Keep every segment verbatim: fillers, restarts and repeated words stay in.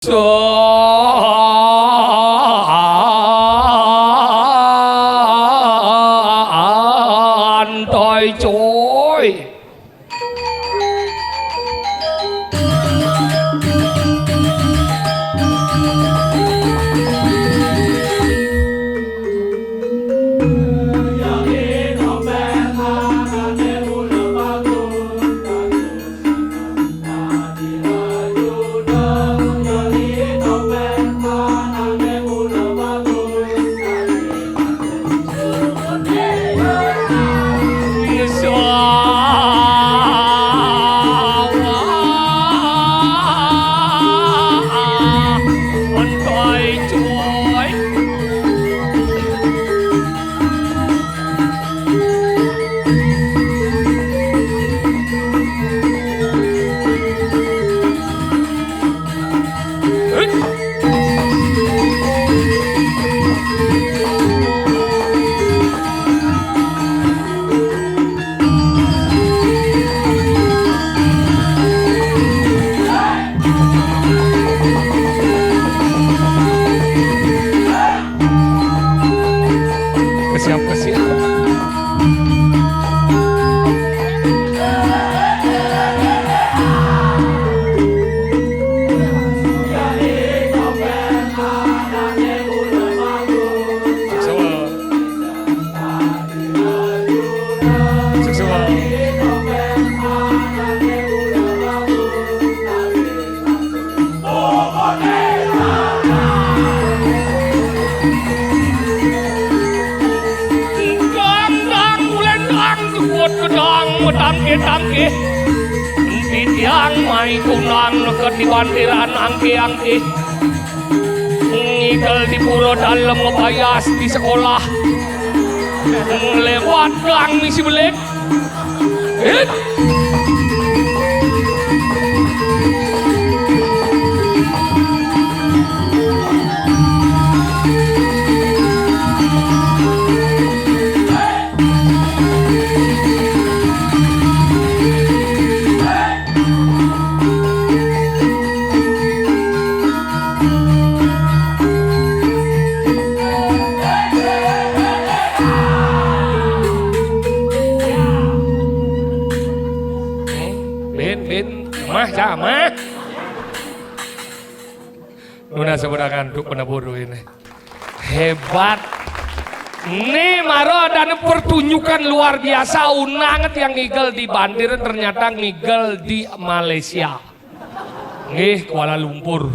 Santai, coy. Kesiap, kesiap. Sukses. Dang, dang, ulendang, duwut gedang, medangke-dangke. Titiang mai tunang neked di bantiran angke-angke. Ngigel di pura dalem, ngebayas di sekolah. Nglewat gang misi belik. Hit. Bin, bin, mah, cah, mah. Nunas seberangan untuk penebur ini. Hebat. Ini mara ada pertunjukan luar biasa, unang tiang ngigel di bantiran, ternyata ngigel di Malaysia. Nggih, Kuala Lumpur.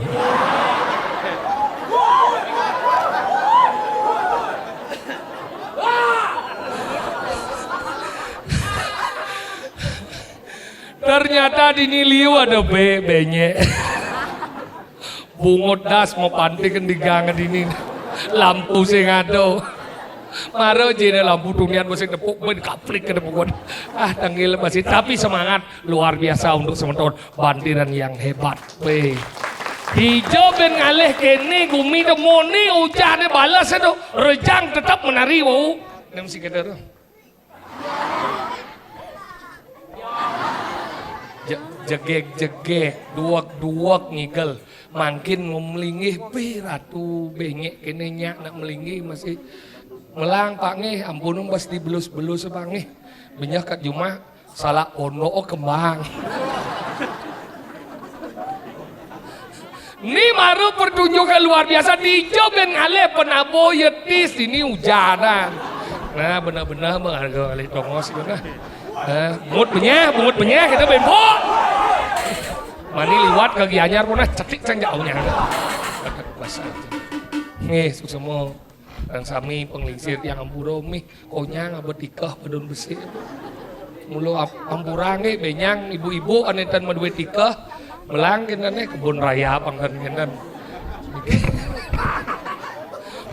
Ternyata dini liu ada be-, benyek. Bungut das mau pantikan di gang dini. Lampu sing ada. Mara jene lampu tunian mesti tepuk ben kaplik ke tepuk. Ah, tanggil masih, tapi semangat luar biasa untuk semeton bantiran yang hebat. Weh. Dija ben ngalih kene gumi tu muni ujane balas tu. Rejang tetap menari wau. Nem si kita tu. Je-, jegeg-jegeg, duweg-duweg ngigel. Mangkin melinggih, "Beh, Ratu, benyek kene nyak nak melinggih masih." Melang, Pak, nggih, ampun, pas dibelus-belus, Pak, nggih. Benyah kat jumah, salak pondok, oh, kembang. Ni baru pertunjukan luar biasa, dija ben ngalih penabo yetis, ini ujanan. Nah, bener-bener mengharga kali tongos itu nah. Nah, bungut benyah, bungut benyah kita bempo. Mani liwat ke Gianyar pun nah cetik sang jauhnya. Basah. Nggih, suksema. Kang sami penglingsir tiang ampura mih konyang abet tikeh padun besik. Mula ap-, ampura nggih benyang ibu-ibu ane tan madue tikeh, melang kenten ne kebun raya pangken kenten.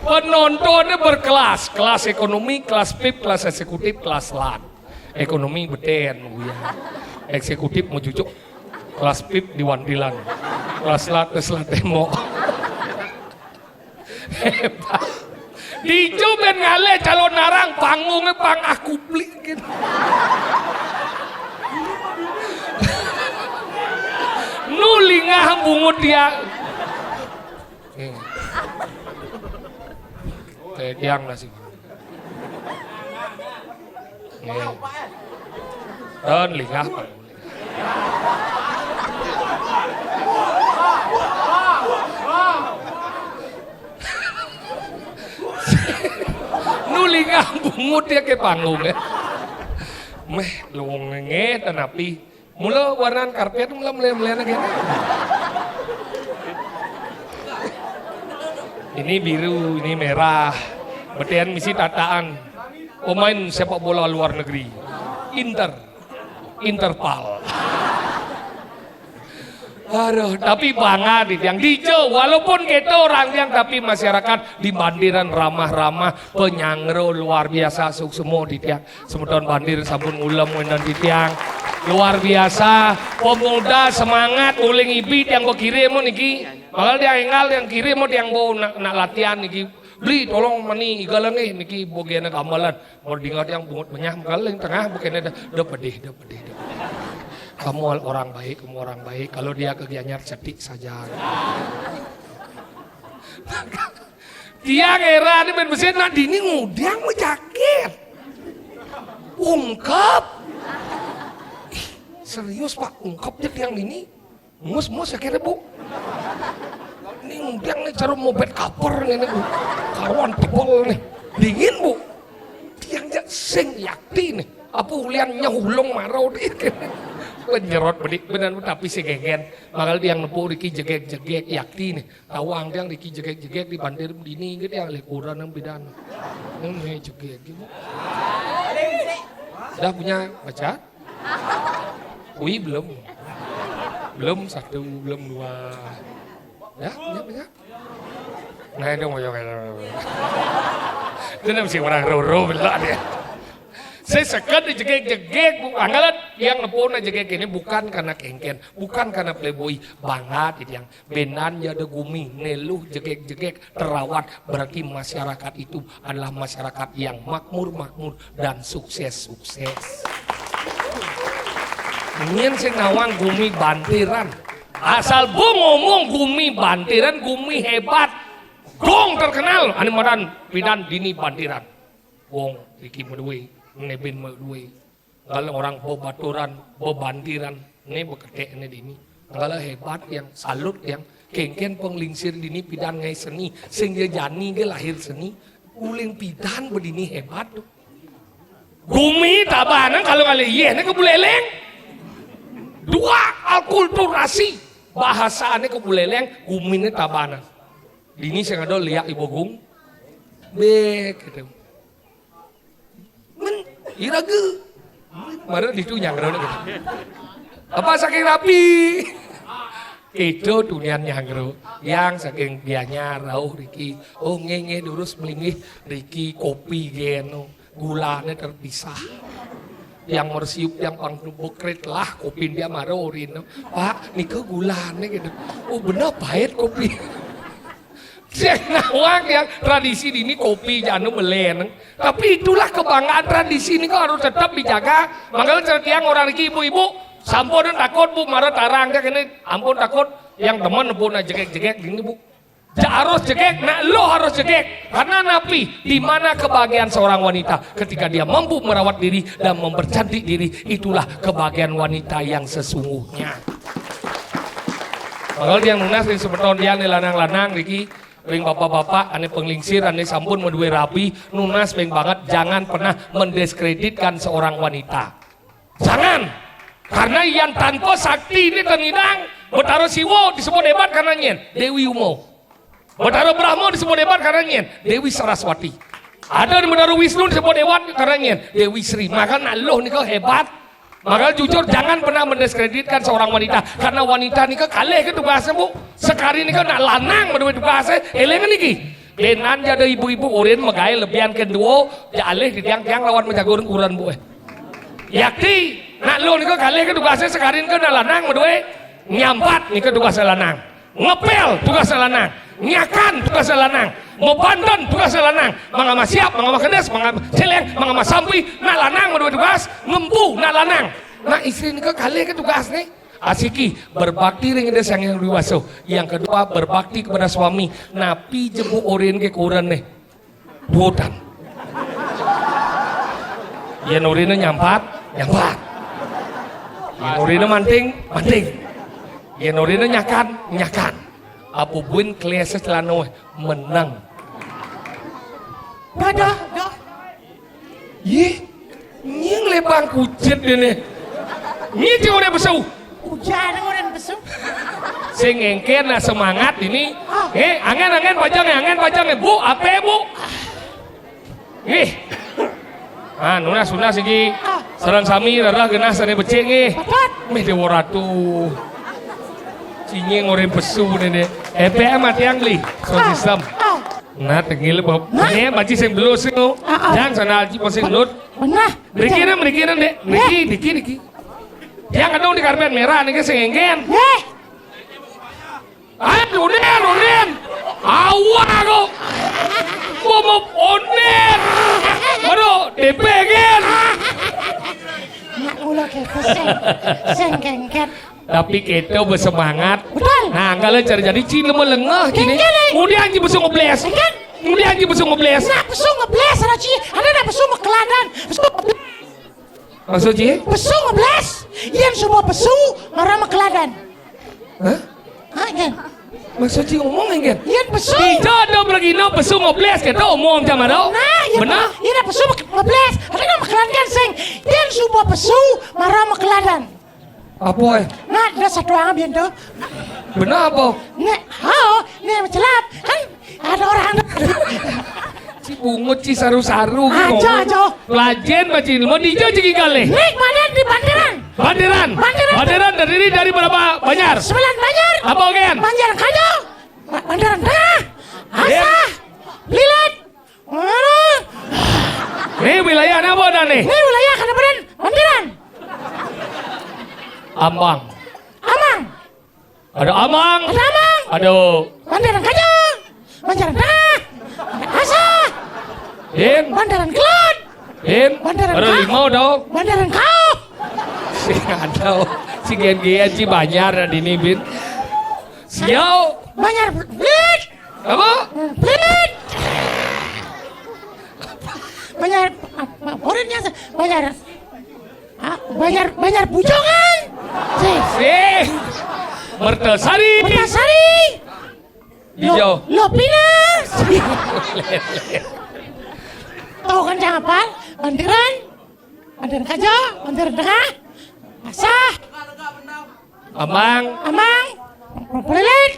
Penontonnya berkelas, kelas ekonomi, kelas pip, kelas eksekutif, kelas lat. Ekonomi beten, ya. Eksekutif mau cucuk, kelas pip di wantilan, kelas lat, kelas lat tembok. Hebat. Dija ben ngalih calon narang, panggungnya pang aku plik gitu. Nu lingah bungut dia. Nggih. Teh tiang nasi. Nggih. Ten lingah, Pak. Nu lingah bungut ya ke panggung ya. Meh longenge tenapi. Mula warnan karpet mula mele-mele lagi. Ini biru, ini merah. Betean misi tataan pemain sepak bola luar negeri. Inter. Interpal. Aduh, tapi bangga di tiang dijo, walaupun kita orang tiang, tapi masyarakat di bandiran ramah-ramah, penyangro luar biasa, suksma di tiang. Semeton bandir sampun ngulem wénten di tiang. Luar biasa, pemuda semangat uling ibi tiang bekirim niki. Malah tiang enggal tiang kirim tiang bau nak, nak latihan niki. Beli tolong meni igala nggih niki bogena gamelan. Mau dingat yang bungut menyah mengkaling tengah bukene dah, dah pedih, dah pedih, dah pedih. Kamu orang baik, kamu orang baik. Kalau dia ke Gianyar cetik saja. Tiang era ni main mesin nak dini ngudang mejaket. Ungkep. Ih, serius Pak, ungkep je tiang dini. Mus, mus akhirnya, Bu. Ini ngudang nih cara mau bed cover nih, nih, Bu. Karuan tebel nih. Dingin, Bu. Tiang jak sing yakti nih. Apa ulian nyahulung marau nih. Penyerot bedik benar tapi si gegen. Bakal tiang nepuk riki jegek-jegek yakti nih. Tawang tiang riki jegek-jegek di bandir dini gitu yang lekuran yang bidan. Ini jegek gitu. Dah punya pacar? Kui belum. Belum satu, belum dua. Ya, punya pacar? Nah, itu mau coba. Itu mesti orang roro belak dia. Saya sekat dijegek-jegek, Bu. Anggalan yang nepuna jegek ini bukan karena kengken, bukan karena playboy, banget itu yang benan ya ada gumi, neluh jegek-jegek, terawat, berarti masyarakat itu adalah masyarakat yang makmur-makmur dan sukses-sukses. Nyen sing nawang gumi bantiran. Asal bu ngomong gumi bantiran, gumi hebat. Gong terkenal, ane madan pidan dini bantiran. Wong iki meduwe, nebin meduwe. Kalau orang bebaturan, bebantiran, ne beketek ne dini. Kalau hebat yang salut yang kengken penglingsir dini pidan ngai seni, sing dia jani ge lahir seni, uling pidan bedini hebat tuh. Gumi tabanan kalau ngalih yeh ne ke buleleng. Dua alkulturasi bahasane ke buleleng, gumine tabanan. Dini sing ada liak ibu gung. Bek gitu. Men, iraga. Mara ditu nyangro gitu. Apa saking rapi? Itu tunian nyangro. Yang saking bianya rauh riki. Oh ngenge durus melinggih riki kopi geno. Gulane terpisah. Yang mersiup yang pang bekrit lah kopi dia mara urin. Pak, nika gulane gitu. Oh bener pahit kopi. Sing nawang yang tradisi dini kopi janu beleneng. Tapi itulah kebanggaan tradisi ini kok harus tetap dijaga. Makanya cerita yang orang iki ibu-ibu sampun takut bu marah tarang dia kene ampun takut yang teman bu nak jegek-jegek gini bu. Ja harus jegek, nak lo harus jegek. Karena napi, di mana kebahagiaan seorang wanita ketika dia mampu merawat diri dan mempercantik diri, itulah kebahagiaan wanita yang sesungguhnya. Kalau dia nunas di sebeton dia nih lanang-lanang niki, ring bapak-bapak, ane penglingsir, ane sampun meduwe rabi, nunas peng banget, jangan pernah mendiskreditkan seorang wanita. Jangan. Karena yang tanpa sakti ini tenidang, Betara Siwa disebut hebat karena nyen, Dewi Uma. Betara Brahma disebut hebat karena nyen, Dewi Saraswati. Ada di Betara Wisnu disebut hebat karena nyen, Dewi Sri. Maka nak loh nika hebat. Maka jujur jangan pernah mendiskreditkan seorang wanita karena wanita nika kalih ke tugasnya bu. Sekali nika nak lanang meduwe tugasnya, eling niki. Benan jada ibu-ibu urin megai lebihan kedua, ya alih di tiang-tiang lawan menjagur ukuran bu eh. Yakti, nak lo nika kalih ke tugasnya sekali nika nak lanang meduwe nyampat nika tugasnya lanang. Ngepel tugasnya lanang, nyakan tugasnya lanang, mau banten tugasnya lanang, mangama siap, mangama kedes, mangama celeng, mangama sampi, nak lanang menurut tugas, ngempu nak lanang. Nak istri nika kalih ke tugas nih, Asiki, berbakti ring Ida Sang Hyang Widi Wasa. Yang kedua, berbakti kepada suami. Napi jebuk orin ke kuren nih? Duutan. Yen orina nyampat, nyampat. Yen orina manting, manting. Yen orina nyakan, nyakan. Apa buin klese celana weh? Menang. Dah, dah, dah. Yih, nying lebang kucit dene. Nying cing orin pesu. Ujan orin pesu. Sing ngengken nah semangat ini. Ah. Eh, angen, angen pajang, angen pajang, Bu, ape, Bu? Nih. Ah, nunas, nunas iki. Ah. Sareng sami rerah genah sane becik nggih. Betul. Mih Dewa Ratu. Cing nying orin pesu dene. Epe matiang beli. Sound system. Ah. Nah, tengil, Bob. Nah. Ini baci sing belus itu. Ah, ah. Jangan sana aji masih lut. Benah. Mriki ne, mriki ne, Dik. Mriki, niki, niki. Yang ada di karpet merah niki sing ngengken. Eh. Ah, unden, unden. Awak kok. Bobo onden. Baru dipegen. Nak ulah kepesen. Sing ngengken. Tapi kita bersemangat. Betul. Nah, kalau cari jadi cing lemah lengah kini. Kengken, eh. Kemudian ji besung ngebles. Kengken. Kemudian ji besung ngebles. Nak besung ngebles, ada ci, ada nak besung ngekladan. Besung ngebles. Maksud ji? Besung ngebles. Yen suba pesu, mara mekladan. Hah? Ha, kan? Maksud ji ngomong kan? Yen pesu. Kita ada bergina pesu ngebles, kita omong jam ada. Nah, yen, benar? Yen pesu ngebles, ada nak mekladan sing. Yen suba pesu, mara mekladan. Apa, eh? Nah, ada satu orang biar tu. Benar apa? Nek, ha, nek celap. Kan ada orang. Ci bungut, ci saru-saru, ci aja, ngomong. Aja. Pelajen, Pak Cin. Mau dijo, ci gigale. Nek, mana di Banderan? Banderan. Banderan. Banderan terdiri dari berapa banjar? Sembilan banjar. Apa, Gen? Banjar Kajo. Ba-, Banderan Tengah. Iya. Asah. Lilit. Mana? Ini wilayah apa dah nih? Ini wilayah Kabupaten Banderan. Ambang. Amang. Ada Amang. Ada Amang. Ada Banderan Kajo. Banderan Tengah. Asah. Din. Banderan Kelod. Din. Banderan Ada Kau. Limau tau. Banderan Kau. Si ada. Si gen-gen si banjar di ini, Bin. Siau. Banjar Blit. Apa? Blit. Banjar, apa? Orangnya se-, banjar. Ah, banjar, banjar Bujongan. Sih. Sih. Mertasari. Mertasari. Hijau. Lo-, Lopina. Tahu kan siapa? Banderan. Banderan Kajo, Banderan Tengah. Asah. Amang. Amang. Pelilit.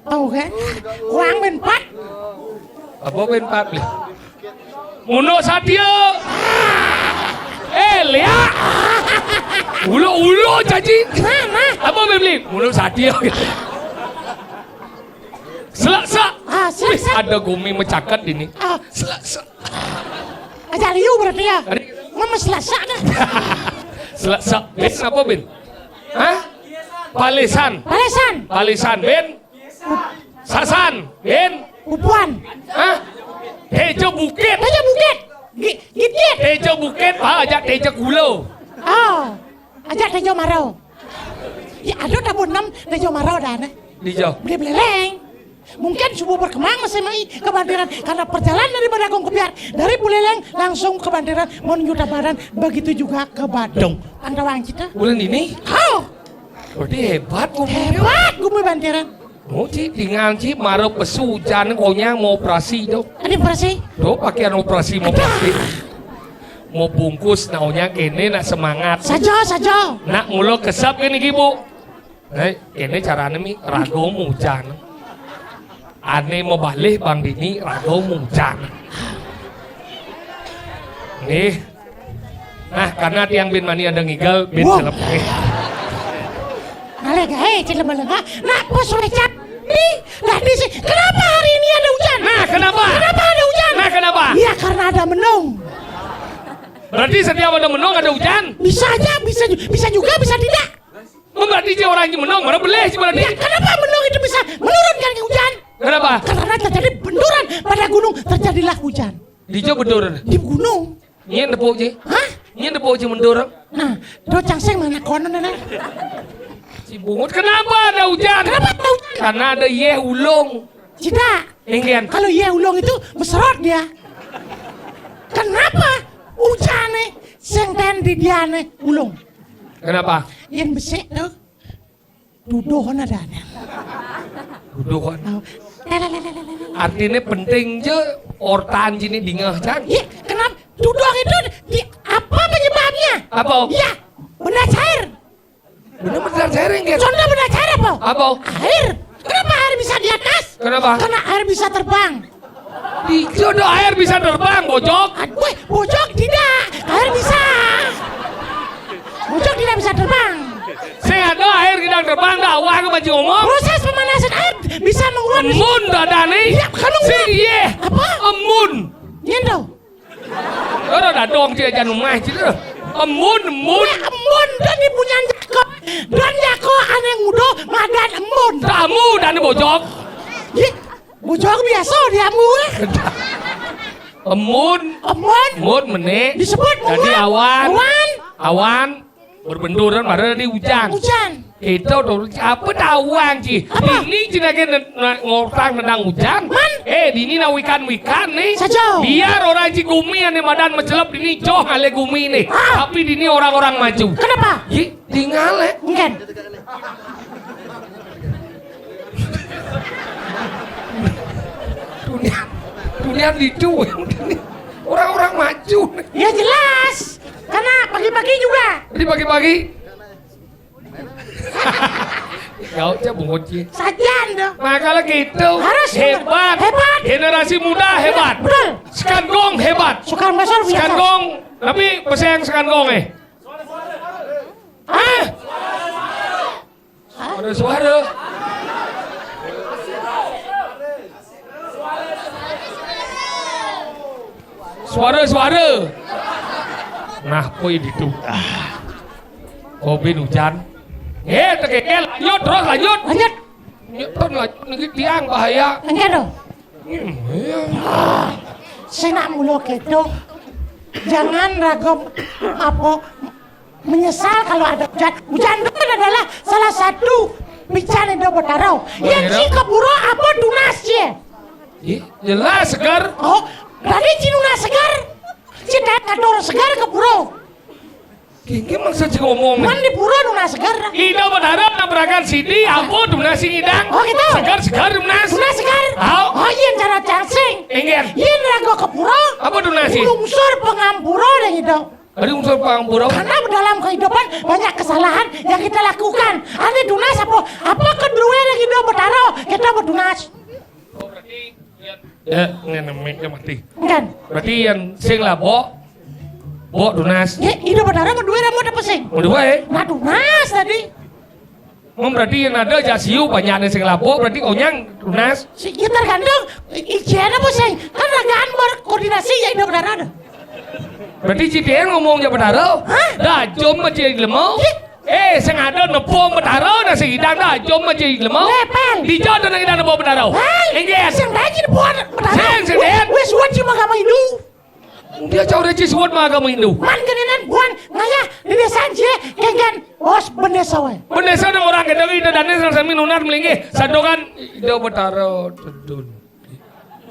Tahu kan? Kuang ben pat. Apa ben pat, Bli? Munuk satia. Eh, liak. Ulu-ulu caci. Nah, nah. Apa ben, Bli? Munuk satia. Selaksak. Ah, selaksak. Wih, ada gumi mecakat ini. Ah. Selaksak. Aja liu berarti ya. Tadi. Memes selaksak dah. Selaksak. Ben apa, Ben? Hah? Palisan. Palisan. Palisan, Ben. Sasan, Ben. Pupuan. Hah? Tejo Bukit. Tejo Bukit. Gi-, gigit. Tejo Bukit, ah, ajak Tejo Kulo. Oh. Ajak Tejo Maro. Ya, aduh, dah pun enam Tejo Maro dah, nih. Dijo. Beli beleleng. Mungkin subuh berkembang masih mai ke Banderan karena perjalanan daripada Agung Kebyar dari Buleleng langsung ke Banderan menuju Tabanan, begitu juga ke Badung. Pantauan kita. Bulan ini? Oh. Berarti hebat gumi. Hebat gumi Banderan. Oh, ci, dengan ci, mara pesu ujan konyang mau operasi tu. Ada operasi? Tu pakaian operasi mau plastik. Mau bungkus, naunya kene nak semangat. Saja, saja. Nak mula kesap kene ki, Bu. Eh, kene carane mi raga mujan. Ane mau balih Bang Dini raga mujan. Nih. Nah, karena tiang bin mani ada ngigal, bin selep. Ngalih gae, celem lega. Nak pos wecak. Nih, lah di si-, kenapa hari ini ada hujan? Nah, kenapa? Kenapa ada hujan? Nah, kenapa? Ya, karena ada mendung. Berarti setiap ada mendung ada hujan? Bisa aja, bisa ju-, bisa juga, bisa tidak. Oh, berarti dia orang yang mendung, mana boleh sih berarti? Ya, kenapa mendung itu bisa menurunkan hujan? Kenapa? Karena terjadi benturan pada gunung, terjadilah hujan. Di jo benturan. Di gunung. Nyén tepuk ci? Hah? Nyén tepuk ci mendur? Nah, Do cang sing mana kono nene? Si bungut, kenapa ada hujan? Kenapa ada hujan? Karena ada yeh ulung. Tidak. Enggen. Kalau yeh ulung itu meserot dia. Kenapa hujane sing ten di diane ulung? Kenapa? Yang besik tuh. Duduh na dane. Duduh. Oh. Artinya penting je ortan jini dingeh, Cang. Iya, kenapa? Duduh itu di apa penyebabnya? Apa? Iya, benda cair. Benda, benda cair, enggen. Contoh benda cair apa? Apa? Air. Kenapa air bisa di atas? Kenapa? Karena air bisa terbang. Di jodoh air bisa terbang, bojog. Aduh, bojog tidak. Air bisa. Bojog tidak bisa terbang. Sing ada air tidak terbang, dah awak ke baju ngomong. Proses pemanasan air bisa menguap. Embun dada nih. Iya, kan embun. Sing, iya. Apa? Embun. Nyen tau. Ora dadong dia jan umah je. Embun, embun. Ya, embun dan ibu nyan jako. Dan jako ane ngudo madan embun. Tamu dan bojog. Ih, bojog biasa dia mu, eh. Embun. Embun. Embun mene. Disebut jadi embun. Awan. Awan. Awan. Berbenturan pada di hujan. Hujan. Kita tuh apa tawang ji? Apa? Ini jenenge ne-, ne-, ngortang nendang hujan. Man? Eh, dini na wikan-wikan nih. Saja. Biar orang ji gumi ane madan mecelep dini joh ale gumi nih. Ah. Tapi dini orang-orang maju. Kenapa? Ji, tinggal eh. Engken. Dunia, dunia itu orang-orang maju. Ya jelas. Karena pagi-pagi juga. Jadi pagi-pagi. Kau cak bungut ji. Sajan tuh. Maka lagi itu. Harus hebat. Hebat. Generasi muda hebat. Betul. Sekan gong hebat. Sukan besar biasa. Sekan gong. Tapi peseng sekan gong eh. Hah? Suara-suara. Suara-suara. Nah, koi ditu. Ah. Kopi hujan. Eh, tekekel. Lanjut, terus lanjut. Lanjut. Lanjut, terus lanjut. Niki tiang bahaya. Enggak dong. Hmm, iya. Sing nak mula keto. Jangan ragu apa menyesal kalau ada hujan. Hujan itu kan adalah salah satu pican Indo Betara. Yang ci kepuro apa tunas ye? Ih, jelas segar. Oh, berarti ci nunas segar. Ci tak ngatur segar kepuro. Kiki maksud ci ngomong. Man di puro nunas segar. Indo Betara nabrakan sidi, apa tunas sing idang? Oh, gitu. Segar, segar tunas. Tunas segar. Au. Oh, yen cara cang sing. Enggen. Yen raga kepuro. Apa tunas sih? Lungsur pangampura deh gitu. Ada unsur pangampura. Karena dalam kehidupan banyak kesalahan yang kita lakukan. Ane tunas apa? Apa kedua yang kita bertaruh? Kita bertunas. Ya, ngene mic-nya mati. Kan? Berarti yang sing labok, bok tunas. Ya, Indo Betara mau duwe rambut apa sing? Mau duwe? Nah, tunas tadi. Mun berarti yang ada jasiu banyak nih sing labok, berarti onyang tunas. Si, ya tergantung i-, ijen apa sing? Kan ragaan berkoordinasi ya Indo Betara ada. Berarti ci tiang ngomong ja Betara. Hah? Dah jom aja lemo. Ih. Eh, sing ada nepung Betara, dah sing idang dah jom aja lemo. Lepel. Di jauh dah idang nepung Betara. Hei. Inggih. Sing dah ci nepung Betara. Sing, sing, sing. Wes, wes, wes, cuma agama Hindu. Dia cau reci suwun mah agama Hindu. Man kenenan buan ngayah di desa je kengken bos bendesa wae. Bendesa nang orang gedeng ida dane nang sami nunar melinggih. Sadongan Ida Betara tedun.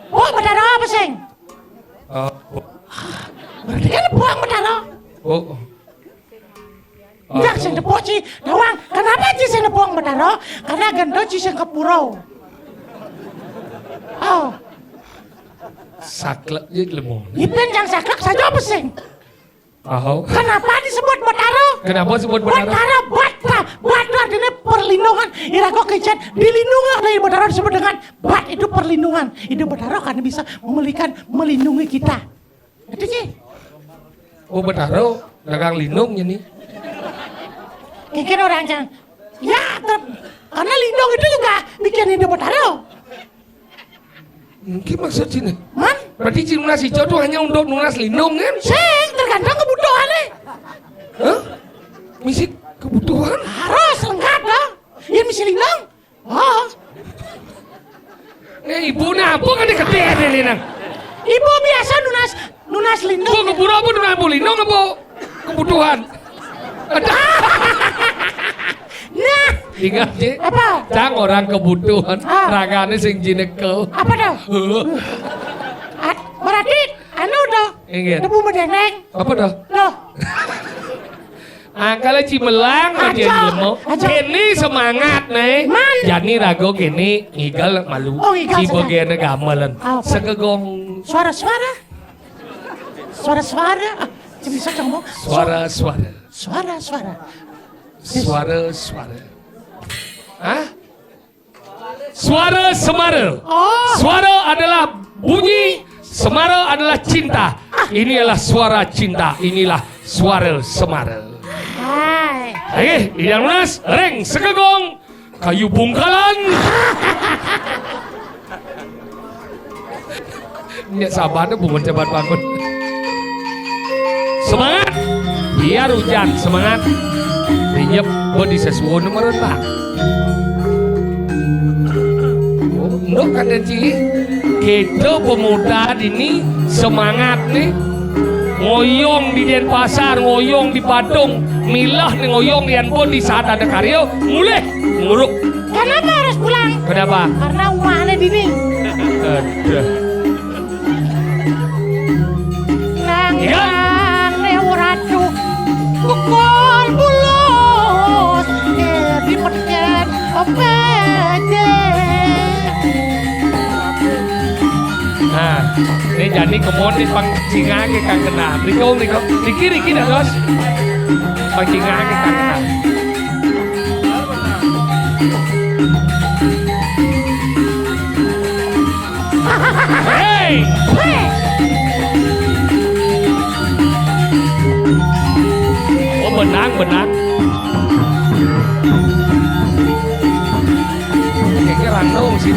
Oh, Betara apa sing? Oh, oh. Berarti kan buang Betara. Oh, oh. Ndak sing tepuk ci, nawang. Kenapa ci sing tepuk Betara? Karena gento ci sing kepuro. Oh. Saklek je lemo. Ipen yang saklek saja apa sing? Aho. Kenapa disebut Betara? Kenapa disebut Betara? Betara, bata, bata artinya perlindungan. Ira kok kecet dilindungi oleh Betara disebut dengan bat itu perlindungan. Itu Betara kan bisa memberikan melindungi kita. Itu sih. Oh, Betara dagang lindung ini. Mungkin orang yang ya ter-, karena lindung itu juga bikin hidup Betara. Mungkin maksud sini. Man? Berarti ci nunas ijo tuh hanya untuk nunas lindung kan? Sing, tergantung kebutuhannya. Hah? Misi kebutuhan? Harus lengkap dong. Ya misi lindung. Oh. Nih ibu nih apa kan dikete ini nang? Ibu biasa nunas, nunas lindung. Bu keburu apa nunas bu lindung apa kebutuhan? Nah, ingat, Ji. Apa? Cang orang kebutuhan. Ah. Ragané sing jinekel. Apa dah? Heuh. Ah, berarti anu dah. Inggih. Debu medeneng. Apa dah? Loh. Angkala cimelang aja. Aja. Lemo. Aja. Kéné semangat, né. Man. Jani raga kéné ngigal malu. Oh, ngigal. Ci sekarang. Begéné gamelan. Apa? Segegong. Suara-suara. Suara-suara. Ah, cuma bisa ngomong. Suara-suara. Suara-suara. Suara-suara. Hah? Suara semara. Oh. Suara adalah bunyi, semara adalah cinta. Ah. Ini adalah suara cinta, inilah suara semara. Hai. Oke, Idang Lunas, ring segegong, kayu bungkalan. Nya sabar deh, bungut cepat bangun. Semangat. Biar hujan, semangat. Rinyep, bo di sesuon meren, Pak. Oh, ndok kata Ci. Kita pemuda ini semangat nih. Ngoyong di Denpasar, ngoyong di Badung, milah nih ngoyong di Ambon di saat ada karya, mulih nguruk. Kenapa harus pulang? Kenapa? Karena umahnya dini. Aduh. Nang iya. Nang ne uratu pukul bulus, eh, di peten pede. Nah, ini jani kemon nih pang cingake kang kena. Riko, riko, riki, riki dah, Bos. Pang cingake kang kena. Hei! Oh, benang, benang. Kayaknya random sih.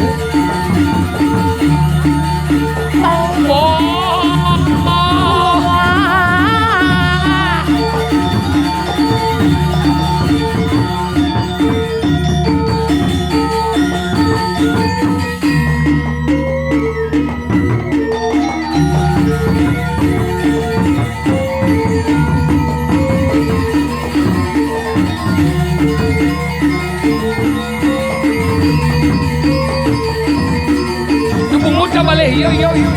Bungut ka balik, yo, yo, yo.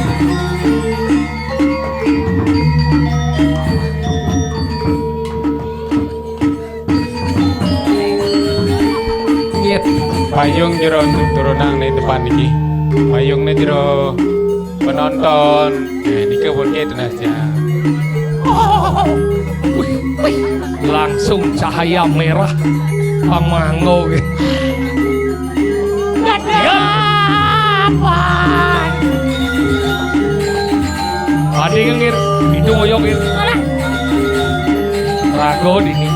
Nggih. Payung jero untuk turunang ning depan niki. Payungne jero penonton. Nah, niki pun itu nah, ya. Wih, wih. Langsung cahaya merah pamanggo gitu. Dadapan. Adi ngengir, itu ngoyong gitu. Alah. Rago dini.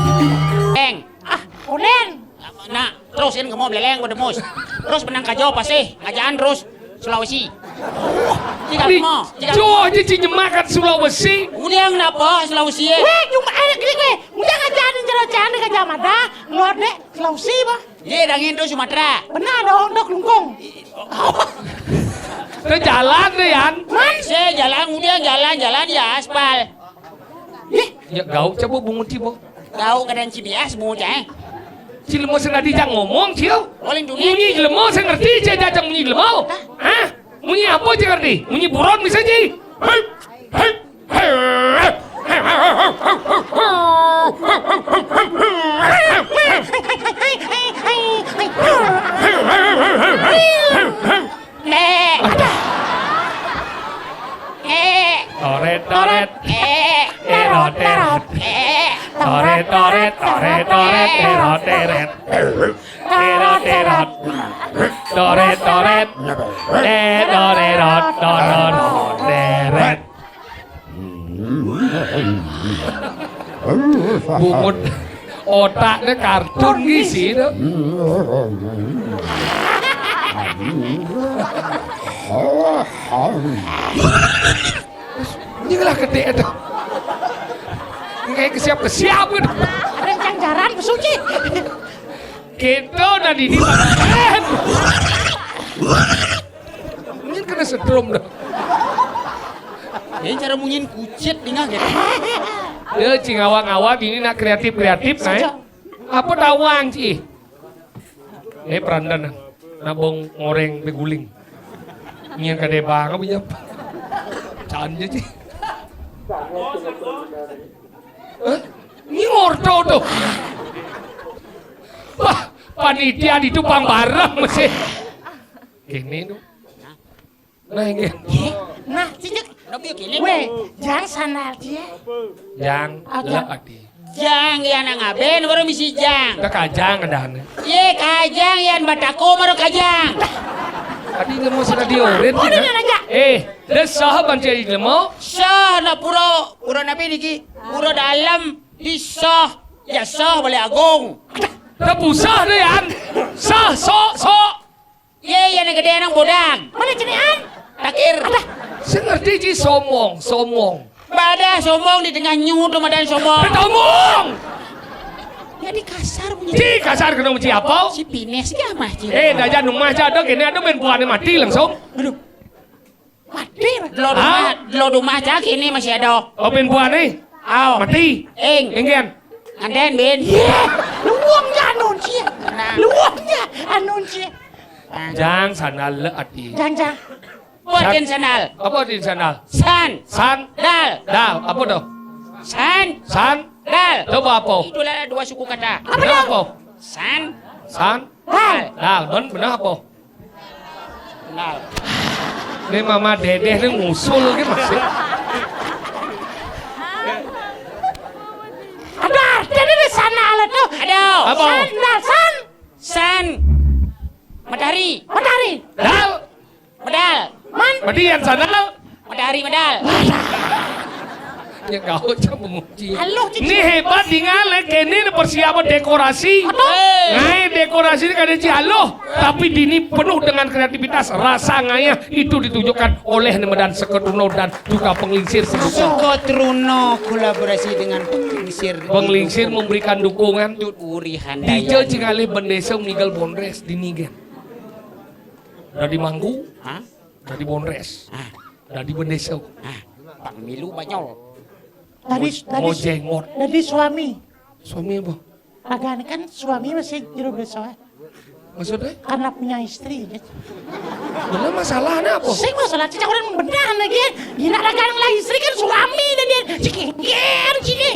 Eng. Ah, Onen. Nah, terus ini kamu beleleng pada mus. Terus menang kajo pasti ngajaan terus Sulawesi. Jika mau, jika jo aja ci nyemakan Sulawesi. Udah kenapa Sulawesi ya? Weh, cuma anak gini weh. Udah ngajaan jero candi ke Jamada, ngeluar deh Sulawesi bah. Iya, dangin tuh Sumatera. Benar dong, dok lungkung. Ke jalan deh, Yan. Man? Saya jalan, udah jalan, jalan ya aspal. Ih, ya gauk coba bungut tiba. Gauk keadaan C B S bungut ya. Ci lemo sing tadi jak ngomong, Cil. Paling dunia. Munyi lemo sing ngerti, Ci, jak munyi lemo. Hah? Munyi apa Ci ngerti? Munyi buron bisa, Ci. Hei, hei. Nek. Nek. Toret, toret. Nek. Erot, erot. Nek. Toret, toret, toret, toret, erot, erot. Erot, erot. Toret, toret. Erot, erot, toret, erot. Bungut otaknya kartun ngisi tuh. Ini lah gede tuh. Ini kayak kesiap-kesiap gitu. Ada yang cangcaran, pesuci. Kita nah dini. Mungkin kena setrum dah. Ini cara munyin kucit nih gitu. Deh, cing awang-awang ini nak kreatif-kreatif, nah, eh. Apa tawang, Ci? Ini perandan, nah, bong ngoreng beguling. Nyian kadé bang, apa ya? Canda, Ci. Hah? Ini orto tuh. Wah, panitia di Tupang bareng mesti. Gini tuh. Nah, ini. Nah, cicik. Weh, jang sandal dia. Jang, ah, jang. Lek adi. Jang, ya nang aben, baru misi jang. Kita kajang ada. Ye, kajang, yan batako, baru kajang. Adi nggak mau sudah diorin. Oh, dia nanya. Eh, dia sah banci adi nggak mau. Sah, na pura, pura nabi niki. Pura dalam, di sah. Ya sah, boleh agung. Dah pusah deh, yan. Sah, sok, sok. Ye, ye, anak gedé, anak bodang. Mana cenian? Takir. Adah. Saya ngerti, Ci, somong, somong. Badah somong di tengah nyuh tuh madan somong. Ketomong. Jadi kasar punya. Ci, kasar kena Ci apa? Si Pines ki amah, Ci. Eh, dah jangan rumah aja ada gini, ada main buahnya mati langsung. Aduh. Mati. Delo rumah, delo rumah cak ini masih ada. Oh, pin buah nih. Aw. Mati. Ing. Ingin. Nganten, Bin. Iya. Luwung ya anun cie. Nah. Luwung ya anun cie. Jang sandal le adi. Jang, jang. Apa artinya sandal? Apa artinya sandal? San. San. Dal. Dal. Apa tuh? San. San. Dal. Coba apa? Itulah dua suku kata. Apa tuh? San. San. Dal. Dal. Benar apa? Kenal. Ini Mama Dedeh ini ngusul gitu masih. Ada artinya di sana lah tuh. Ada. Apa? Sandal, san. San. Matahari. Matahari. Dal. Medal. Man. Median sandal. Matahari medal. Ya kau cak memuji. Halo, Cici. Ini hebat, tinggal, eh, kene ini persiapan dekorasi. Aduh. Ngaé dekorasi ini kada Ci halo, tapi dini penuh dengan kreativitas, rasa ngayah itu ditunjukkan oleh Nemedan Sekotruno dan juga Penglingsir. Sekotruno kolaborasi dengan Penglingsir. Penglingsir memberikan dukungan. Tut urihan. Dija daya. Ci ngalih bendesa meninggal bondres dini gén. Dadi mangku. Hah? Dadi bondres. Ah. Dadi bendesa. Ah, pang milu banyol. Tadi, mo-, tadi, mo jengot. Tadi suami. Suami apa? Agak kan suami masih jero besok. Maksudnya? Karena punya istri gitu. Bener masalahnya apa? Sing masalah cicak orang benar lagi. Gila dagang lah istri kan suami dan dia cikingkir sini.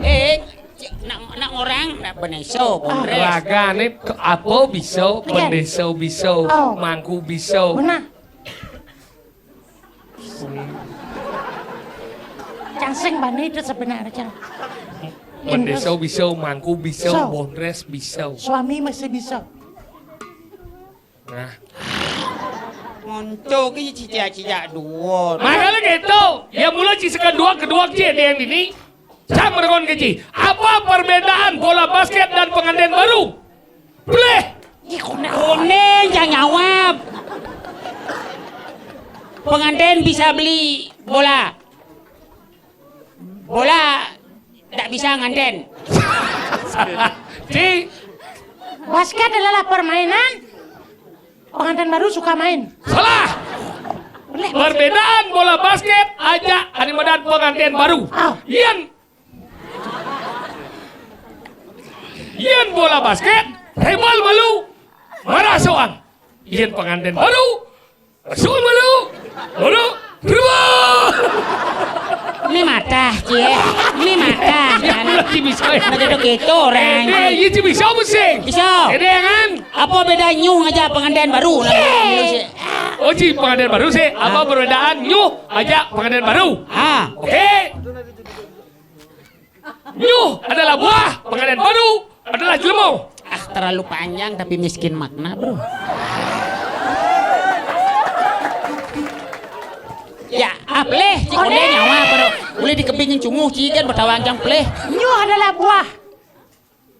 Eh, cik, nak, nak orang nak beneso, ah, bondres. Ragane ke apa bisa, iya, beneso bisa, oh, mangku bisa. Benar. Cang sing bani itu sebenarnya. Mendesa bisa, mangku bisa, so, bondres bisa. Suami masih bisa. Nah. Monto ki cicak-cicak dua. Makanya gitu. Ya mula ci sekedua, kedua ci ada yang ini. Cang merengon ke ci. Apa perbedaan bola basket dan pengantin baru? Bleh. Ih, kuning. Kuning, jangan jawab. Pengantin bisa beli bola. Bola tak bisa ngantin. Di basket adalah permainan pengantin baru suka main. Salah. Boleh. Perbedaan bola basket aja animadan pengantin baru. Ah. Yén Yén bola basket, hebal malu, marah soang. Yén pengantin baru, soang malu, malu, berubah. Ini matah, Cie. Ini matah, ya, kan? Lagi bisa, ya. Nah, gitu, gitu, orang. Eh, iya, Ci, bisa apa sih? Bisa. Ini, ya, kan? Apa beda nyuh aja pengantin baru? Nah, gitu, sih. Oh, Ci, pengantin baru sih. Apa perbedaan nyuh aja pengantin baru? Ah. Oke. Nyuh adalah buah, pengantin baru adalah jelema. Ah, terlalu panjang tapi miskin makna, Bro. Ya, apleh, cik onde nyawa, Bro. Boleh dikebingin cunguh, cik kan bertawang cang pleh. Nyuh adalah buah.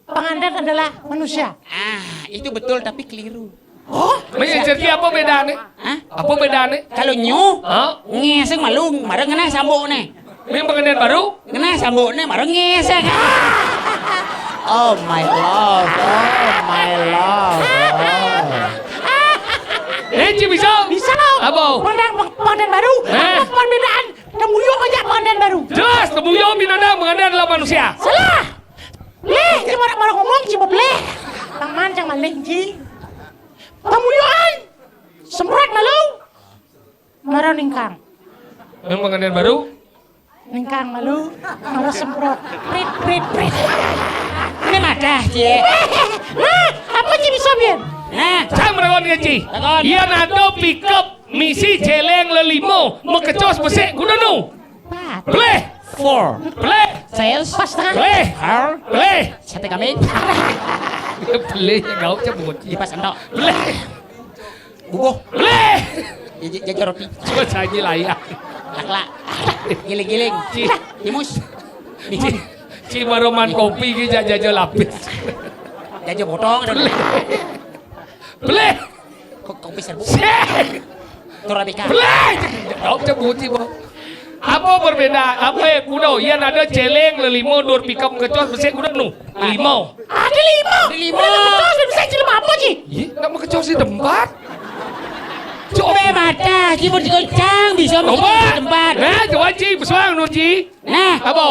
Pengantin adalah manusia. Ah, itu betul tapi keliru. Oh, menyecerki apa bedane? Hah? Apa bedane? Kalau nyuh, hah? Ngeseng malu, marah ngena sambokne. Ming pengantin baru? Ngena sambokne, marah ngeseng. Oh my love, oh my love. Oh. Eh, Ci bisa? Bisa. Apa? Pengantin, pengantin baru. Hah? Apa perbedaan Temuyuk aja pengantin baru. Jelas, temuyuk binatang, pengantin adalah manusia. Salah. Leh, cuma orang ngomong cuma beleh. Taman cang maling ji. Temuyukan. Semprot malu. Mara ningkang. Yang pengantin baru? Ningkang malu. Mara semprot. Prit, prit, prit. Ini madah, Ci. Nah, apa Ci bisa, Bian? Nah. Cang merawan ke Ci. Takon. Iya nado pickup misi celeng lelimo, mekecos besik kuda nu. Empat. Beleh. Four. Beleh. Sales. Pas setengah. Beleh. Har. Beleh. Sate kambing. Beleh, kau cebut. Di pas entok. Beleh. Bubuh. Beleh. Jaja, jaja roti. Cuma saji layak. Laklak. Giling-giling. Ci. Timus. Ci. Ci baroman kopi ki jaja lapis. Jaja potong. Beleh. Beleh. Ko-, kopi serbu. Seh. Torabika. Beleh. Kau cebut Ci, Bo. Apa berbeda? Apa ya kuda? Iya nado celeng lelimo, dur pickup mekecos besik kuda nu. Limo. Ada limo. Ada limo. Udah mekecos, udah bisa jelema apa Ci? Iya, nak mekecos di tempat. Coba mata, Ci mau dikoncang, bisa mekecos di tempat. Nah, coba Ci, pesuang nu Ci. Nah. Apa?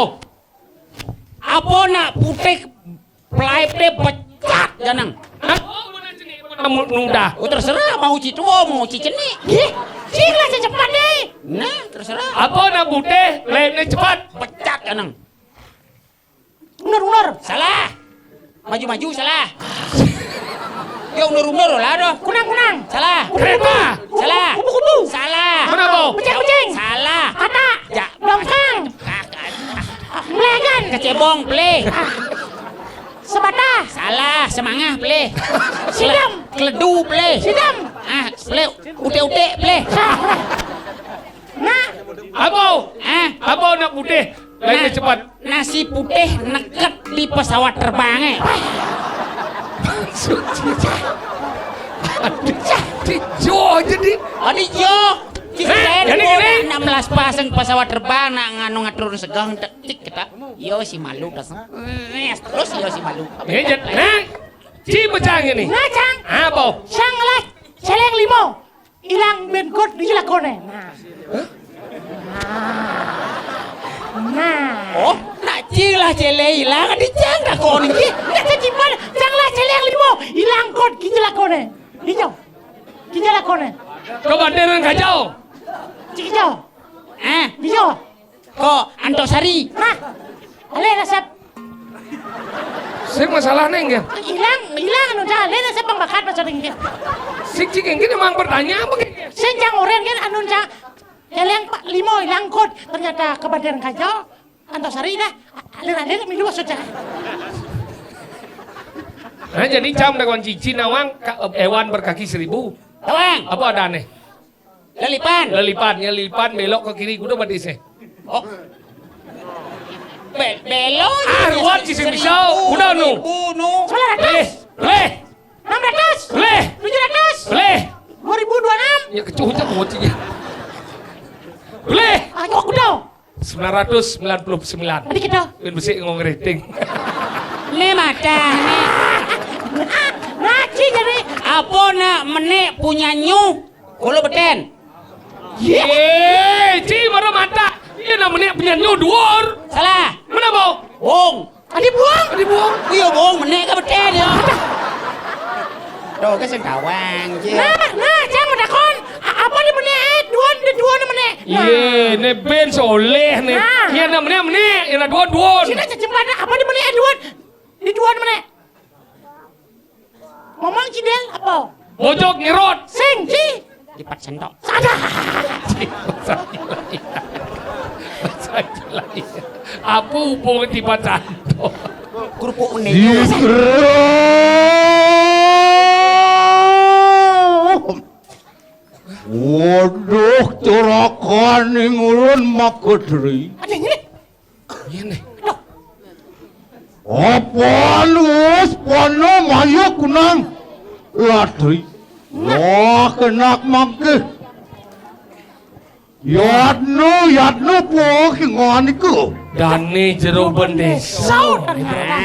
Apa nak putih pelai putih becat janang? Hah? Nudah. Oh, terserah, mau Ci tua, mau Ci cenik. Ih, Ci lah cepat deh. Nah, terserah. Apa nak putih, lainnya cepat. Becat janang. Unar-unar. Salah. Maju-maju, salah. Ya, unar-unar lah dah. Kunang-kunang. Salah. Kereta. Salah. Kupu-kupu. Salah. Mana bau? Kucing-kucing. Salah. Kata. Ja. Dongkang. Kakak. Melegan. Kecebong, pelih. Sebata. Salah. Semangah, pelih. Sidam. Keledu, pelih. Sidam. Ah, pelih. Utik-utik, pelih. Nah. Apa? Ah. Apa nak putih? Lainnya cepat. Nasi putih neket di pesawat terbang, eh. Di Jo aja di. Oh, di Jo. Ci, eh, jadi gini. Nak melas pasang pesawat terbang, nak nganu ngatur segang, tek, tik, kita. Yo, si malu, dah. Terus, yo, si malu. Ngejet, nah. Ci pecah ini. Nah, Cang. Apa? Sang lah, celeng limo. Ilang bengkot di jelakone. Nah. Nah. Oh, nak Ci lah celeng ilang di Cang takon iki. Nak Ci mana? Cang lah celeng limo. Ilang kot di jelakone. Ijo. Di jelakone. Coba dengan kacau. Ci ijo. Eh, ijo. Ko Antasari. Hah? Ale nasab. Sing masalah neng ya. Ilang, ilang anu cang ale nasab bang bakat pacar neng. Sing cing ini emang pertanyaan apa? Sing cang oren kan anu cang. Celeng pak limo ilang kot ternyata kebadan kajo. Antasari dah. Alir-alir milu maksudnya. Nah, jadi cam dakwaan cici nawang ka-, hewan berkaki seribu. Tawang. Apa ada aneh? Lelipan. Lelipan, ya lelipan belok ke kiri kuda berarti sih. Oh. Be-, belok. Ah, ruwet sih sing bisa. Kuda nu. Seribu, nu. Leh, leh. Enam ratus. Leh. Tujuh ratus. Leh. Dua ribu dua enam. Ya kecucak bocil ya. Leh. Ayo kuda. Sembilan ratus sembilan puluh sembilan. Tadi kita. Win besi ngong rating. Ni madah ni. Ngaji jadi. Apa nak menik punya nyu? Kulo beten. Ye, ci baru mata. Iya nak menik punya nyu duur. Salah. Mana bau? Wong. Adi buang. Adi buang. Iya, wong menik ke beten ya. Tuh, ke sing tawang, ci. Nah, nah, cang mau takon. A-, apa di menik eh? Duan, di duan menik. Nah. Iya, ne ben soleh ne. Nah. Iya, nak menik, menik. Iya, nak duan, duan. Sini aja jembat, apa di menik eh? Duan. Di duan menik. Ngomong ci Del apa? Bojog nyerot. Sing ci. Lipat sendok. Sadah. Apa hubungan lipat sendok? Kerupuk menenyong. Waduh, curakan ning ulun makudri. Ada ini. Ngene. Apa luwes pana maya kunang latri? Wah, kenak mangke. Yatno, yatno po ki ngon iku. Dane jero bendesa. Saut ternyata.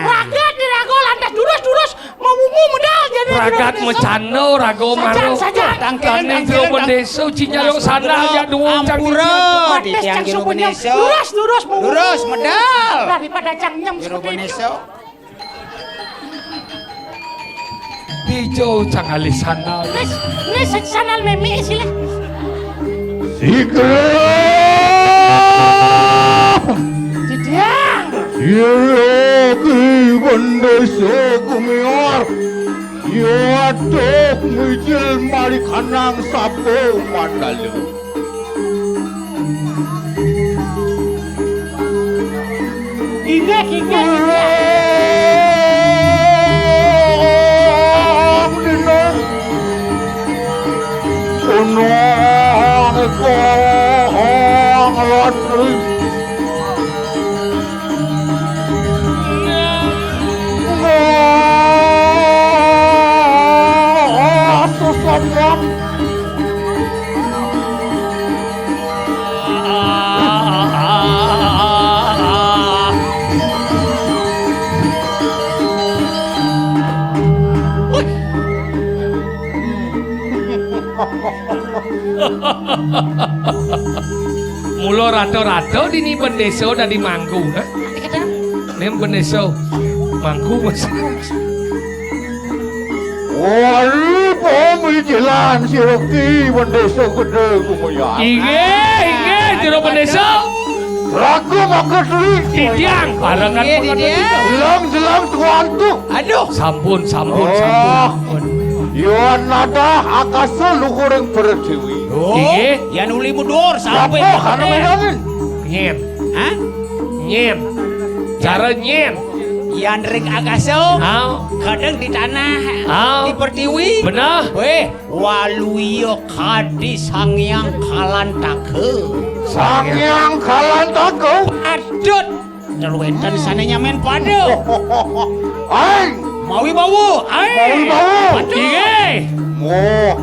Ragat dirago lantas durus-durus mau Medal jadi Ragat jero bendesa. Mecano, rago Sajang, maro. Sajang. Tangkene, tangkene, jero bendesa, cinyalo sandal, ya, duwung, cang. Ampura, titiang jero bendesa. Lurus, lurus, lurus, medal. Daripada cang nyem jero seperti itu. Bendesa. Dijo cang alih sandal. Wis, wis sandal meme sih lah. Sigra. Jejang. Sira ki bendesa gumiwar. Yatuh mijil malikanang sapa mandala. Inggih, inggih, inggih. Dina. Gunung iko ngelatri. Ngelatri. Mula rada-rada dini bendesa dadi mangku, ha? Ning bendesa mangku, Mas. Wali pemijilan sira ki bendesa gedhe kumaya. Inggih, inggih, jero bendesa. Ragu mangke diri. Titiang, barengan. Inggih, mangke Titiang. Jelang-jelang tuantu. Aduh. Sampun, sampun, oh, sampun. Yuan nadah akasa luhuring pertiwi. Oh, inggih. Yan uli mudur sampai. Apa kana menangin? Nyen. Hah? Nyen. Cara nyen. Yan ring akasa. Ah. Kadang di tanah. Ah. Di pertiwi. Benar. Weh, waluya kadi Sang Hyang Kalantaka. Sang Hyang Kalantaka. Adut. Terwenten sane nyamen pada. Aing. Mawi bawa. Aing. Mawi bawa. Pada. Inggih. Moh.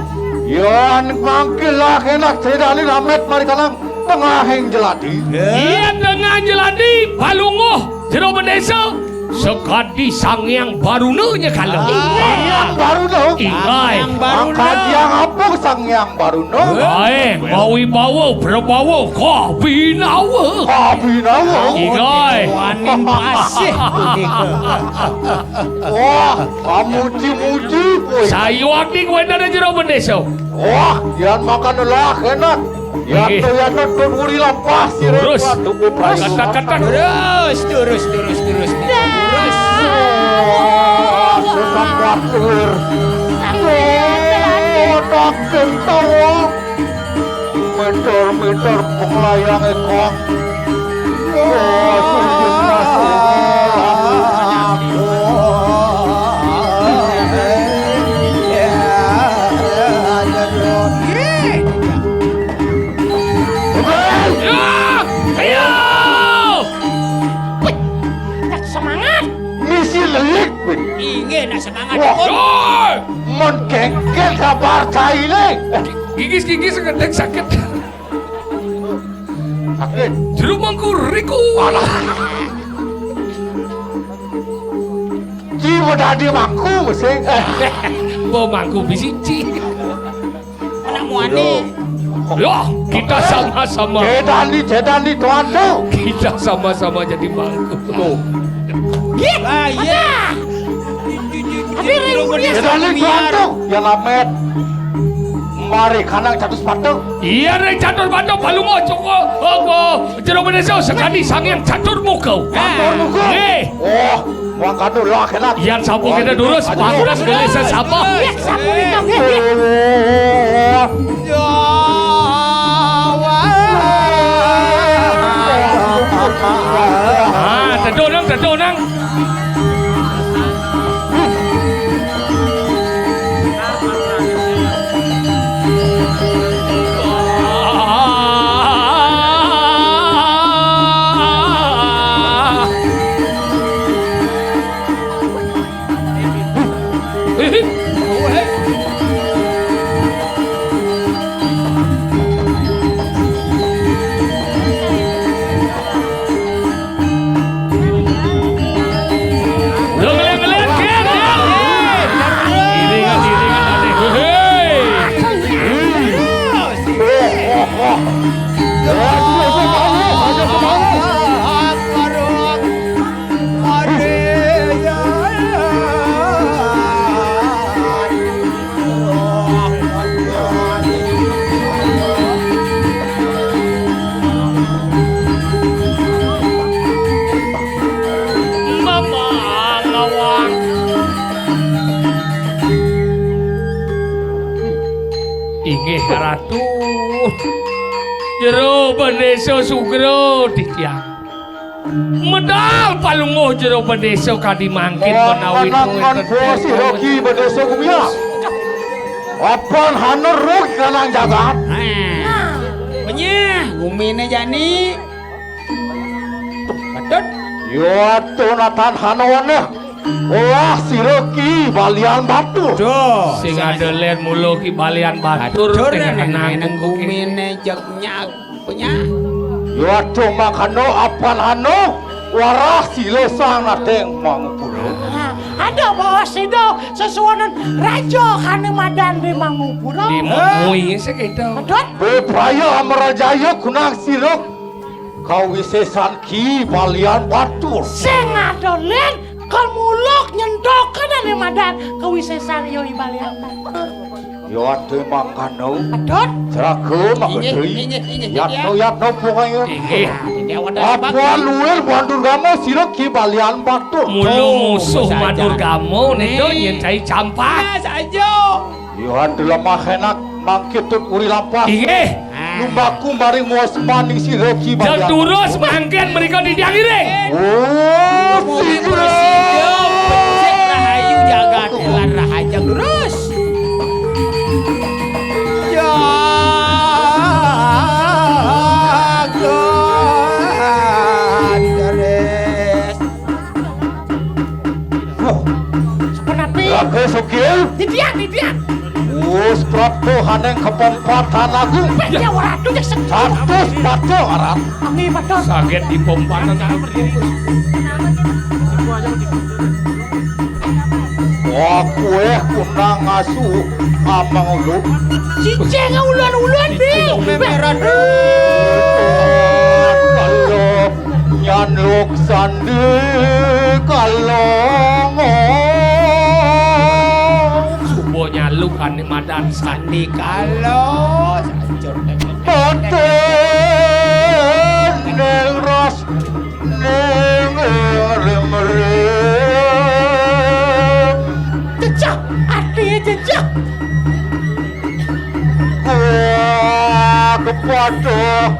Yan mangke lah enak cedane lamet mari kalang tengahing jelati. Iya, tengah jelati, palungguh, jero bendesa. Sekadi Sang Hyang Baruna nyekala. Sang Hyang Baruna. Inggih. Sang Hyang Baruna. Mangka yang apa Sang Hyang Baruna? Bae, mawibawa, prabawa, kabinawa. Kabinawa. Inggih. Waning pasih punika. Wah, kamuji-muji kowe. Sayuwakti kowe dadi jero bendesa. Wah, yan makan lah enak. Inggih. Yato, yato, tun wuri lampah sira. Terus. Waduh, Prabu. Ketek, ketek. Terus, terus, terus, terus. Terus. Oh, sesat kuatir. Oh, tak kentawang. Meter-meter penglayang ekor. Oh, sujud masuk. Ya! Ayo! Wih, nak semangat. Misi lelik, wih. Inggih, nak semangat. Wah. Woi. Mon kengken sabar caine. Gigis-gigis ngendek sakit. Sakit. Jero mangku riku. Alah. Ci mau dadi mangku mesti. Mau mangku bisi ci. Anak muane. Loh, kita sama-sama. Jedani, jedani tuan tu. Kita sama-sama jadi mangku. Tuh. Nggih. Ah, iya. Tapi ring kuwi jedani tuan tu. Ya lamet. Mari kanang catus patung. Iya, ring catus patung, balungo, coko, apa, jero bendesa, sekadi Sang Hyang Catur Muka. Catur Muka. Nggih. Oh. Wong kanu lah enak. Yan sampun kita durus, aduh, pantes gelih sesama. Iya, sampun itu, nggih, nggih. Ah, teduh nang, teduh nang. Inggih Ratu. Jero Bendésa sugra titiang. Medal palungguh Jero Bendésa kadi mangkin menawi panangan puas Rogi Bendésa Gumiang. Apan hana rug kanang jagat. Nah, penyah guminé jani. Patut. Yo atuh natan hana waneh. Olah sira Ki Balian Batur. Duh, sing ada lén mula Ki Balian Batur, Batur tengah nang tenang nang guminé jeg nyag punya. Yo atuh mangkana apan anu warah sila sang nateng mangupura. Nah, ada bawa sida sesuanan raja kane madan di mangupura. Di mui sekitu. Patut. Bepraya amrajaya kunang sira kawisesan Ki Balian Batur. Sing ada lén kemuluk nyentokan ane madan kawisesan yo I Balian Batur. Yo atuh mangkana. Patut. Ceraga mangkana. Inggih, inggih, inggih. Yatno, yatno pungaya. Inggih. Apa luwih Madurgama sira Ki Balian Batur. Mula musuh Madurgama nito yen cai campak. Nah, saja. Yo atuh lemah enak mangkitut uri lampas. Inggih. Lumbaku maring muas maning sira Ki Balian. Durus mangkin mriko titiang iring. Oh, sira. Becik rahayu jagat lan rahaja durus. Jagat. Wah, sepenapi. Raga Sugih. Titiang, titiang. Wus prapta haning kepompatan agung. Wah, ya ora tuh ya sek. Satus patung aran. Kami betul. Saged dipompatan. Wah, kueh kunang asu amang lu. Cicing ulun-ulun, Bi. Memeran. Kalau nyan luk sandi kalong. Suba nyaluk ane madan sandi kalo. Sancur. Paten neng ras neng rimrim. Cecah, ati cecah. Gua kepada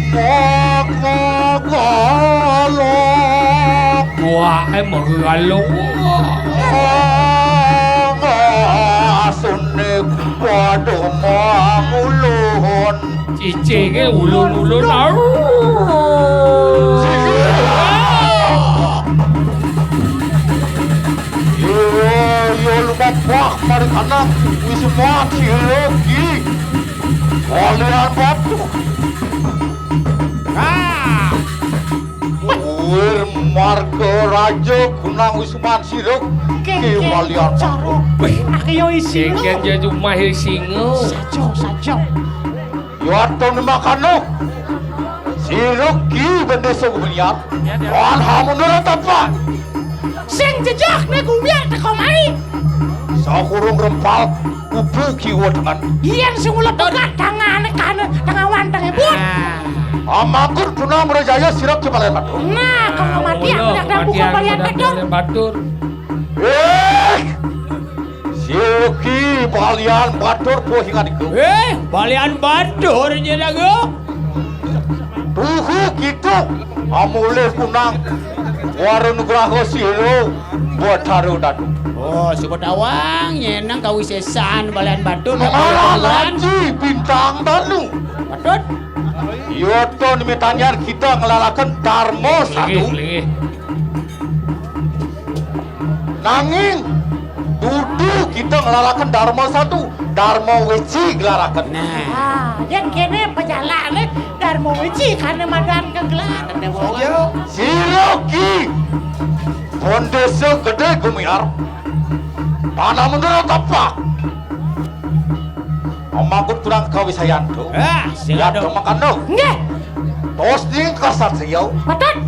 maka galak. Gua emang galak. Asune pada mangulun. Cicinge ulun-ulun. Au. Iya, iya, lupa bah, mari anak. Wis mati lagi. Kalian batu. Ah. Wir marga raja kunang wis mansiruk. Ki walian cara. Wih, aku yo isi. Kengken ya cuma isingo. Saja, saja. Yo aton makano. Siruk Ki Bendesa Gumilar. Wan hamundur tepak. Sing jejak ne gumiar teko mai. Sakurung rempal kupu kiwa dengan. Yen sing ulet pegat tangane kane tengah wantenge, Bun. Amangkut punang mrejaya sira Ki Balian Batur. Nah, kalau mati aku nak dampung Balian Batur. Batur. Eh! Sira Ki Balian Batur puh ingat iku. Eh, Balian Batur jeneng. Tuhu kitu amulih kunang Wara Nugraha Sira Batara Danu. Oh, suka tawang nyeneng kawisesan Balian Batur. Mengalah laji bintang Danu. Patut. Yoto nimitanyar kita ngelalaken Dharma satu. Linggih, linggih. Nanging dudu kita ngelalaken Dharma satu, Dharma Weci gelaraken. Nah. Ah, yen kene pejalane Dharma Weci karena madan kegelaran dewa. Sira Ki Bendesa Gede Gumilar. Panah mundur tepak. Omangkut kurang kawisayanto. Ah, sing ya ada. Makano. Nggih. Tos ding kasatriya. Patut.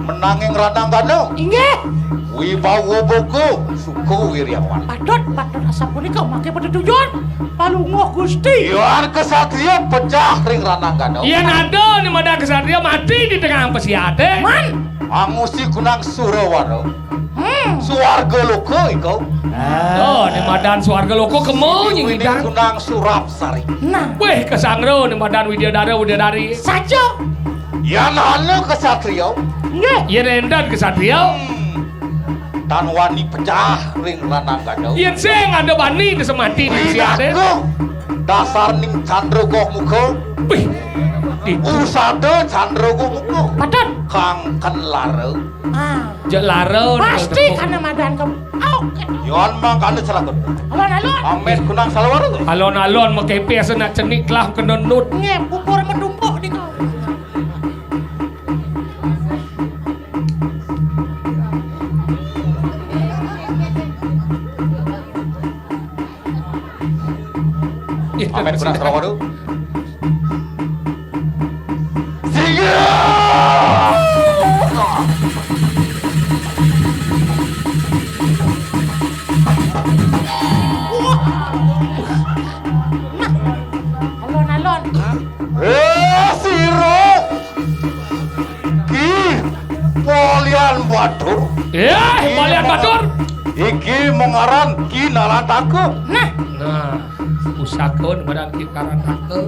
Menanging rananggana. Inggih. Wibawa bogo suku wiryawan. Patut, patut asapunika mangke patut tujuan. Palungguh Gusti. Yan kasatriya pecah ring rananggana. Yan ada ni madan kasatriya mati di tengah pesiate. Man. Angusi kunang surawara. Hmm. Swarga loka iku. Oh, né madan swarga loka kema nying Wining idang. Kunang Surapsari. Nah. Wéh, kasangra né madan widadara widadari. Saja. Yan ana ksatria. Nggih. Yén énten ksatria. Hmm. Tan wani pecah ring lanang gada. Yén sing ada bani kesemati di siade. Dasar ning Candra Goh Muka. Wih. Di Usada Candra Goh Muka. Patut. Kang ken lara. Ah. Jek lara. Pasti kana madan kamu. Au. Yon mangkana celaka. Alon-alon. Amet kunang salawar tu. Alon-alon makepes nak cenik lah kena nut. Nggih, bubur medumpuk di kau. Amin benar, salah waduh. Singgih! Alon-alon. Eh, sira Ki Polian Batur. Eh, Polian Batur. Iki mung aran Ki Narantaka. Nah. Nah, pusaka ngaran Ki Narantaka.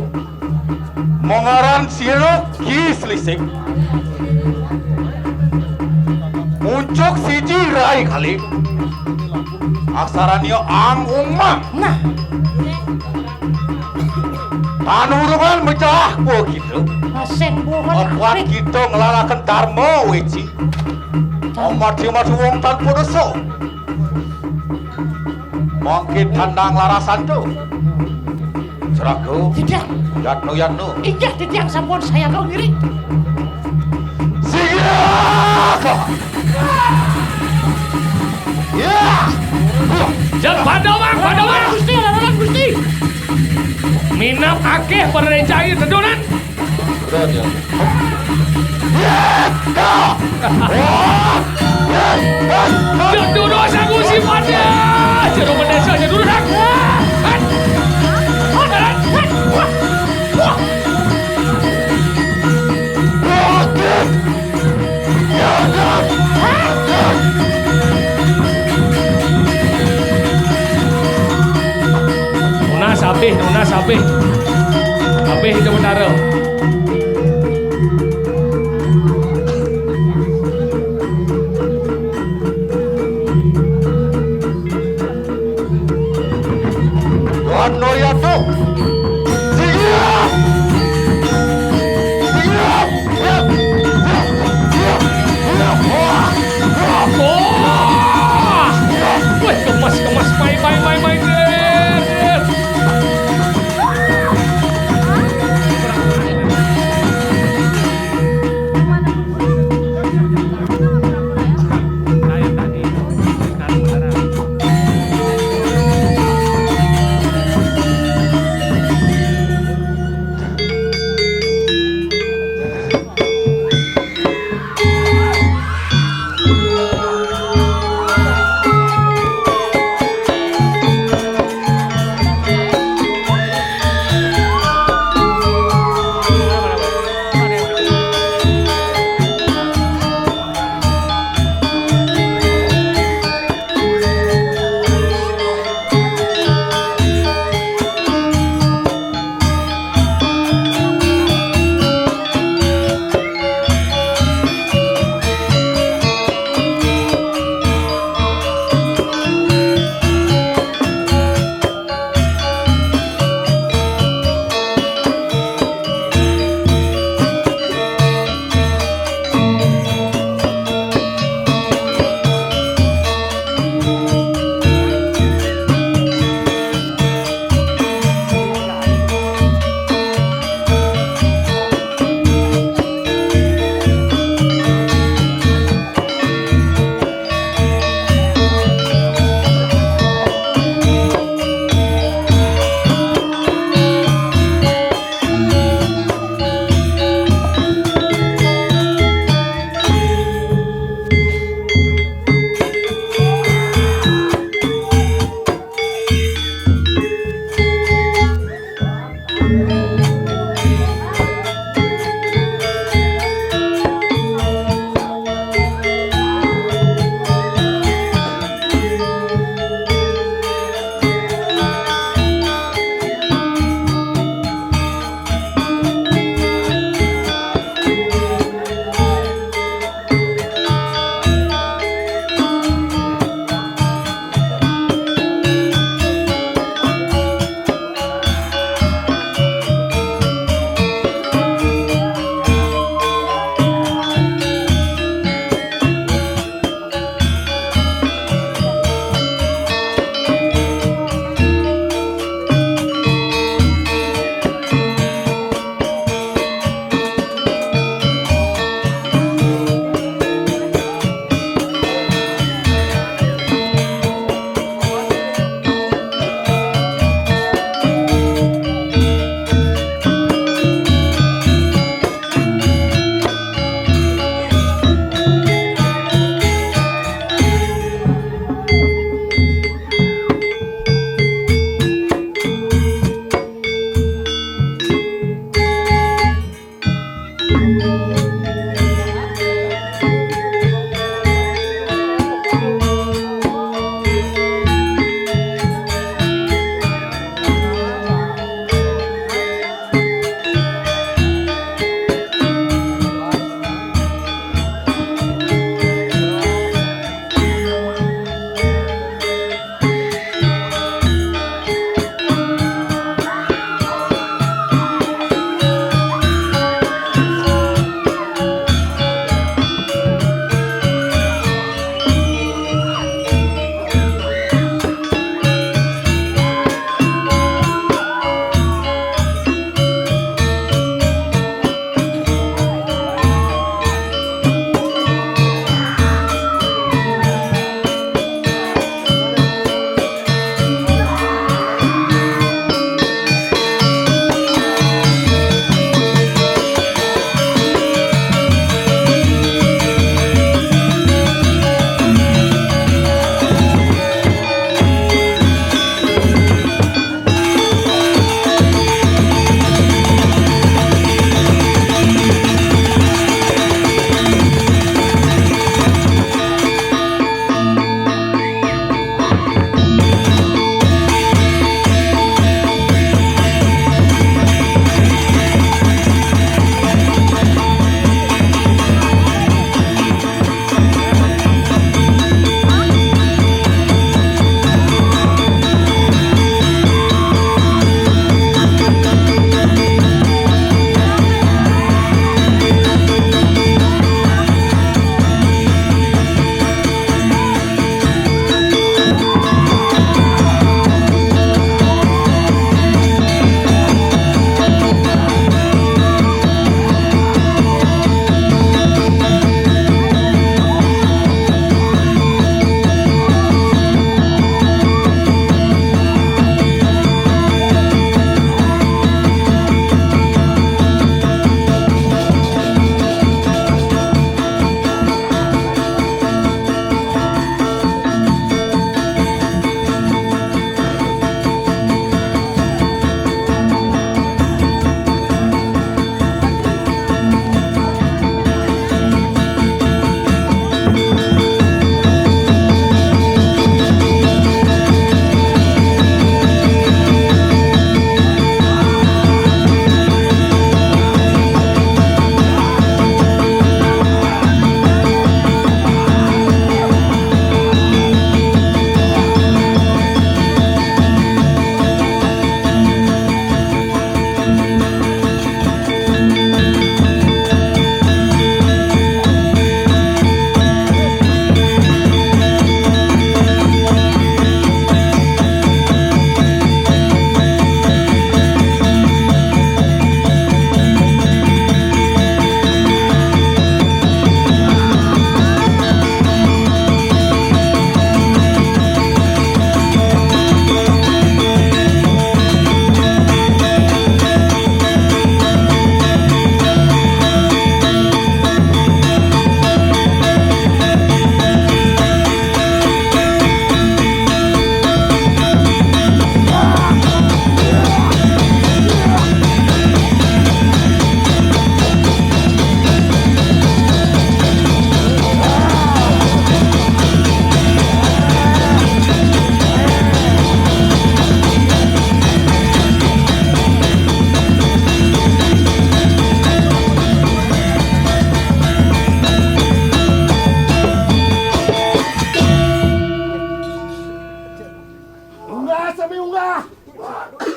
Mung aran sira Ki Slisik. Muncuk siji rai kali. Aksaranya ang umang. Nah. Tanurungan mecah gua gitu. Sing buhon. Opat kita ngelalakan dharma weci. Omat mati wong tanpa dosa. Mangke tandang larasan tu. Ceraku. Tidak. Yatno, yatno. Inggih, titiang sampun saya kau diri. Siap. Ya. Jeng Pandhawa, Pandhawa. Gusti, larangan Gusti. Minab akeh perencai tedunan. Udah, dia. Ya. Ya. Jeng Durus aku si Pandya. Jero Menesa, Jeng Durus aku. Nunas abih, nunas abih. Abih itu betara. Tuhan Noya tuh.